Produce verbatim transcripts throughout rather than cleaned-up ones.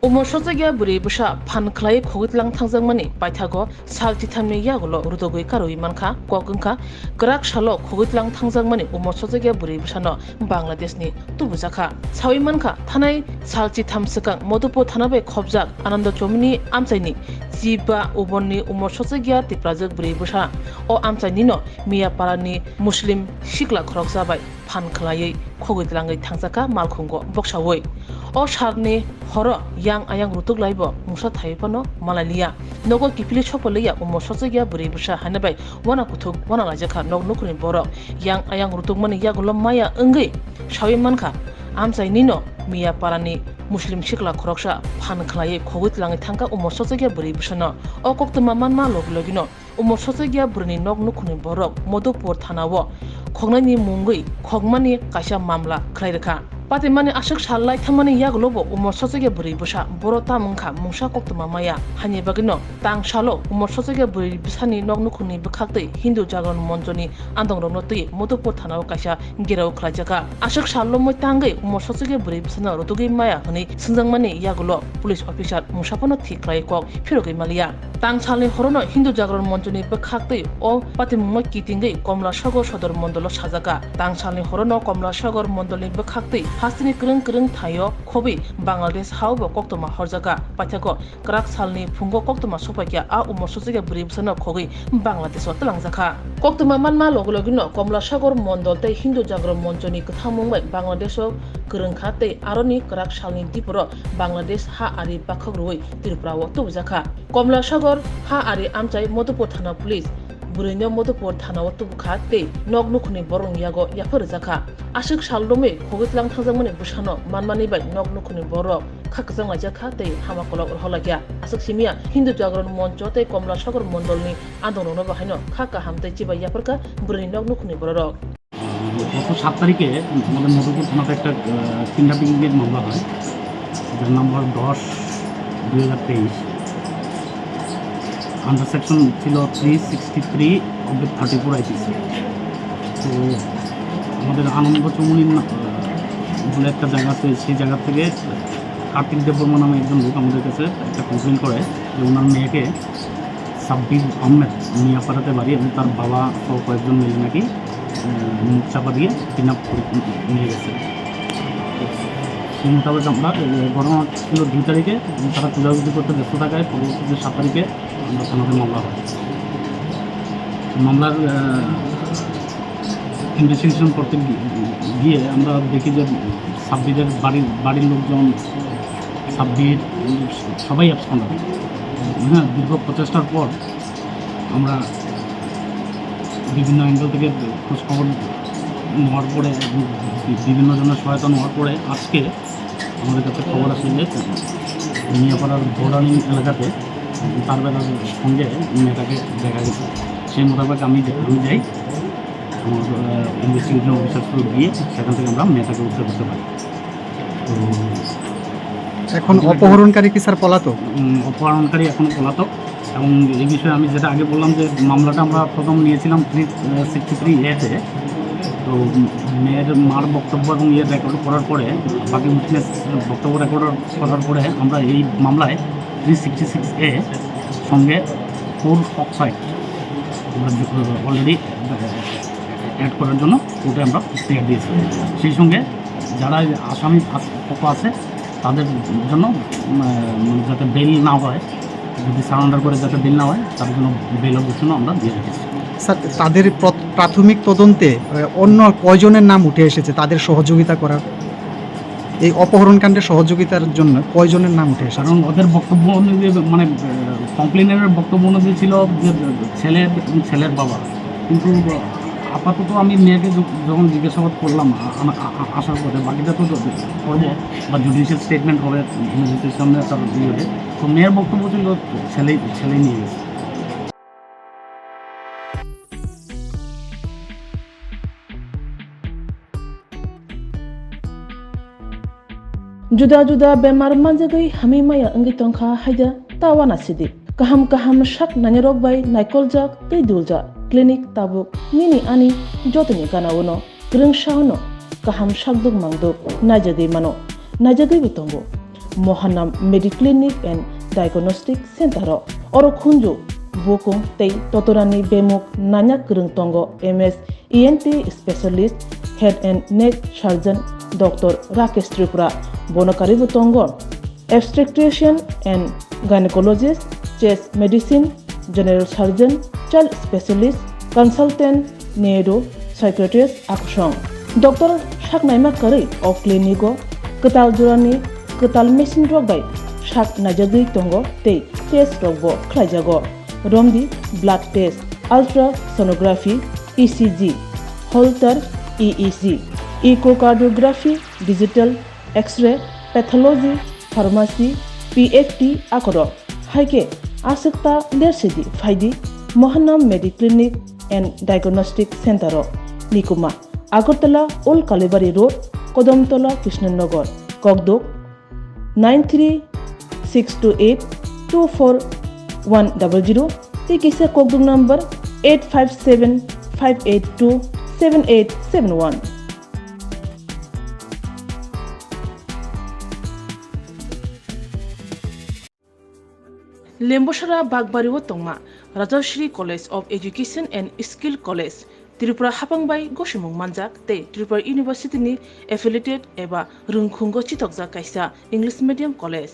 Umor sochakya bwrwi bwsa phan khlai khogwi tlang thangjakmani paithago sal chithamni yagulo rutugwi karwi mankha. Kok wngkha, kwrak salo khogwi tlang thangjakmani umor sochakya bwrwi bwsano Bangladeshni tubujakha. Sawi mankha, thanai sal chitham swkang Madhupur thana bai khopjak Ananda Chomini amchaini chiba ubonni umor sochakya Tiprajwk bwrwi bwsa. O amchainino Miyaparani Muslim sikla khoroksa bai phan khlaiwi khogwi tlangwi thangjakha malkhungo boksawi. O salni horo yang ayang rutuk laibo mungsa thaiwi phano malai liya. Nogo kiphilwi sopolwiya umor sochakya bwrwi bwsa haino bai wana kuthuk wana laijakha nok nukhungni borok. Yang ayang rutukmani yagulo maya wngwi sawi mankha, amchainino Miyaparani Muslim sikla khoroksa phan khlaiwi khogwi tlangwi thangkha umor sochakya bwrwi bwsano. O koktwma manma logi logino umor sochakya bwrwini nok nukhungni borok Madhupur thanao khoknaini mungwi khokmani kaisa mamla khlai rwkha. Patimani aswk sal lai thangmani yagulobo umor sochakya bwrwi bwsa boro tam wngkha mungsa koktwma maya. Haini bagwino tang salo umor sochakya bwrwi bwsani nok nukhungni bwkhaktwi Hindu Jagran Monchoni andongrokno twi Madhupur thanao kaisa gerao khlaijakha. Aswk sal lomwi tangwi umor sochakya bwrwi bwsano rutugwi maya hwnwi swngjakmani yagulo police officer mungsa phano thik khlai kok phirogwi maliya. Tang salni horono Hindu Jagran Monchoni bwkhaktwi o patimungno kitingwi Komla Sagor Sodor Mondolo sajaka. Tang salni horono Komla Sagor Mondolni bwkhaktwi hasteni kwrwng kwrwng thaio khobwi Bangladesh hao bo koktwma horjaka. Paithakgo kwrak salni phungo koktwma sopaikha a umor sochakya bwrwi bwsano khogwi Bangladesh o twlangjakha. Koktwma manma logi logino Komla Sagor Mondol tei Hindu Jagran Monchoni kwthangmung bai Bangladesh o kwrwngkha tei aroni kwrak salni diporo Bangladesh ha ari bakhok rwui Tripura o tubujakha. Komla Sagor ha ari amchai Madhupur thana police bwrwino Madhupur thana o tubukha tei nok nukhungni borokni yago yaphar rwjakha. Aswk sal romwi khogwi tlang thangjakmani bwsano manmani bai nok nukhungni borok kha kwchang laijakha tei hama kolok rohorlaikha. Aswk simiya Hindu Jagran Moncho tei Komla Sagor Mondolni andongrokno bo haino kha kaham tei chibai yapharkha bwrwini nok nukhungni bororok. গত সাত তারিখে আমাদের মধুপুর থানাতে একটা, আহ, কিডন্যাপিং এর মামলা হয়, যার নাম্বার দশ দুই হাজার তেইশ। আন্ডার সেকশন ছিল three sixty three oblique thirty four IPC. তো আমাদের আনন্দ চৌমুহনী না-, আহ, বলে একটা জায়গা আছে, সেই জায়গা থেকে কার্তিক দেববর্মা নামে একজন লোক আমাদের কাছে একটা কমপ্লেন করে যে ওনার মেয়েকে সাব্বির আহমেদ মিয়াপাড়াতে বাড়ি এবং তার বাবা সহ কয়েকজন মিলে নাকি, আহ, মুখ চাপা দিয়ে কিডন্যাপ করে নিয়ে গেছে। তো সেই মোতাবেক আমরা, আহ, ঘটনা ছিল দুই তারিখে, তারা খোঁজাখুঁজি করতে ব্যস্ত থাকায় পরবর্তীতে সাত তারিখে আমরা থানাতে মামলা হয়। মামলার, আহ, ইনভেস্টিগেশন করতে গি-, গিয়ে আমরা দেখি যে সাব্বিরের বাড়ির, বাড়ির লোকজন, সাব্বির, সবাই অ্যাবসেন্ট। হ্যাঁ, দীর্ঘ প্রচেষ্টার পর আমরা বিভিন্ন অ্যাঙ্গেল থেকে খোঁজখবর নেওয়ার পরে এবং বি-, বিভিন্ন জনের সহায়তা নেওয়ার পরে আজকে আমাদের কাছে খবর আসে যে মিয়াপাড়ার বর্ডারিং এলাকাতে তার বেলার সঙ্গে মেয়েটাকে দেখা গেছে। সেই মোতাবেক আমি, আমি যাই, আমার, আহ, ইনভেস্টিগেশন অফিসার গিয়ে সেখান থেকে আমরা মেয়েটাকে উদ্ধার করতে পারি। তো এখন অপহরণকারী কি স্যার পলাতক? উম, অপহরণকারী এখনো পলাতক। এবং এই বিষয়ে আমি যেটা আগে বললাম যে মামলাটা আমরা প্রথম নিয়েছিলাম থ্রি সিক্সটি থ্রি এ তে। তো মেয়ের মার বক্তব্য এবং ইয়ে রেকর্ড করার পরে, বাকি উইটনেস বক্তব্য রেকর্ড করার পরে আমরা এই মামলায় থ্রি সিক্সটি সিক্স এ সঙ্গে ফোর পকসো অ্যাক্ট আমরা অলরেডি অ্যাড করার জন্য কোর্টে আমরা প্রেয়ার দিয়েছি। সেই সঙ্গে যারা আসামি আস-, পক্ষ আছে তাদের জন্য, উম, আহ, যাতে বেইল না হয়, যদি সারেন্ডার করে যাতে বেইল না হয়, তার জন্য বেইল অবজেকশনও আমরা দিয়ে রেখেছি। স্যার, তাদের প্র-, প্রাথমিক তদন্তে, আহ, অন্য কয়জনের নাম উঠে এসেছে তাদের সহযোগিতা করার? এই অপহরণকাণ্ডে সহযোগিতার জন্য কয়জনের নাম উঠে এসেছে? কারণ ওদের বক্তব্য অনুযায়ী, মানে, আহ, কমপ্লেনারের বক্তব্য অনুযায়ী ছিল যে ছেলে এবং ছেলের বাবা, কিন্তু আপাতত আমি মেয়েকে য-, যখন জিজ্ঞাসাবাদ করলাম, আ-, আ-, আ-, আসার পরে বাকিটা তো করবো, বা জুডিশিয়াল স্টেটমেন্ট হবে, ম্যাজিস্ট্রেট সামনে তার ইয়ে হবে। তো মেয়ের বক্তব্য ছিল ছেলেই, ছেলেই নিয়ে গেছে। Juda juda bemar manjagwi hamwi maya wngwi tongkha haida ta wana sidi. Kaham kaham sak nainarok bai naikoljak tei duljak clinic tabuk nini ani jotoni gana-o no kwrwngsa-o no kaham sakduk mangduk naijagwi mano, naijagwibo tongo. Mohanam Mediclinic and Diagnostic Center o. Oro khunju bukung tei totorani bemuk nanya kwrwng tongo M S E N T specialist, head and neck surgeon Doctor Rakesh Tripura, bono karibo tongo obstetrician and gynecologist, chest medicine, general surgeon, child specialist, consultant, neuro psychiatrist akusong. Doctor saknaima kwrwi o clinic o kwtal jorani kwtal machine rok bai sak naijagwi tongo tei test rok bo khlaijago. Romdi blood test, ultrasonography, E C G, Holter E E G, echocardiography, digital X-ray, pathology, pharmacy, P F T akorok. Hai khe aswk ta lersidi phaidi Mohanam Mediclinic and Diagnostic Center o. Nikuma, Agartala Old Kalibari Road, Kodomtola, Krishnanagar, Kokduk, nine three six two eight two four one double zero, tei kisa kokduk number eight five seven five eight two seven eight seven one. Lembosara Bakbari o tongma Rajashri College of Education and Skill College, Tripura hapang bai gosimung manjak tei Tripura University ni affiliated eba rwngkhungo chitokjak kaisa English medium college.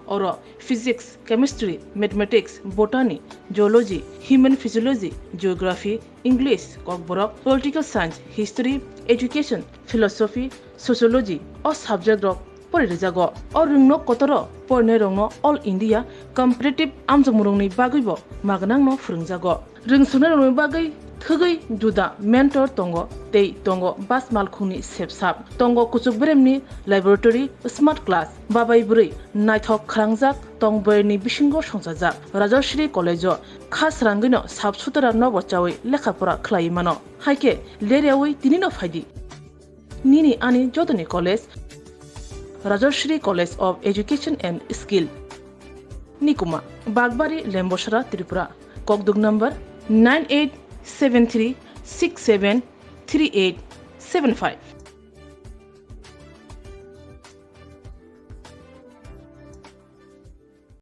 Oro physics, chemistry, mathematics, botany, zoology, human physiology, geography, English, kokborok, political science, history, education, philosophy, sociology o subject rok pori rijago. O rwngno kotoro porinairokno All India competitive amjokmungrokni bagwibo magnangno phwrwngjago. Rwngsuknairokni bagwi thwgwi juda mentor tongo tei tongo bas malkhungni sepsap, tongo kuchuk beremni laboratory, smart class, babai bwrwi naithok khalangjak tong bwrwini bisingo songchajak. Rajashri College o kha srangwino sap sutara nobo chawi lekha pora khlaiwi mano. Hai khe leryawi tinino phaidi. Nini ani jotoni college, Rajashri College of Education and Skill. Nikuma, Bakbari, Lembosara, Tripura. Kokduk number nine eight seven three six seven three eight seven five.